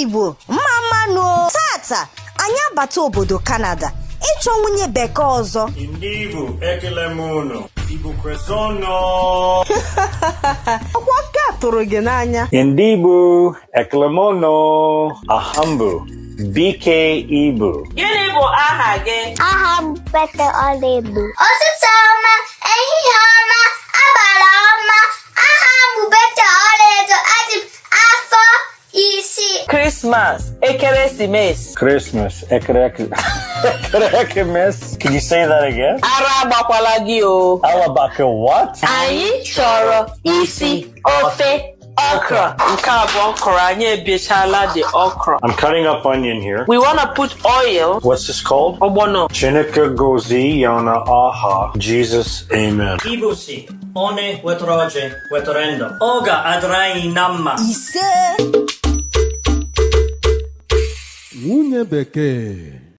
Igbo, mma mma nụ o. Tata anyị abata obodo Kanada ịchọ nwunye bekee ọzọ. Ndị Igbo, ekele m unu. Igbo kwesịnụ. Ọkwa nke a tụrụ gị n'anya. Ndị Igbo, ekele m unu. Aha m bụ BK Ibu. Gịnị bụ aha gị? Aha m Peter Ọlaedo. Ụtụtụ ọma, ehihie ọma, abalị ọma. Aha m bụ Peter Ọlaedo. Adị m afọ 6. Krismas, ekeresimesi. Christmas, ekerekemes. Can you say that again? Ara agbakwala gị o. Alabaka what? Anyị chọrọ isi ofe okra. Nke a bụ okra. Anyị ebiechala the okra. I'm cutting up onion here. We wanna put oil. What's this called? Ogbono. Chineke gozi yana aha. Jesus, amen. Igbo si, onye wetara ọjị wetara ndụ. Ọ ga-adịrị anyị na mma. Ise. Nwunye bekee.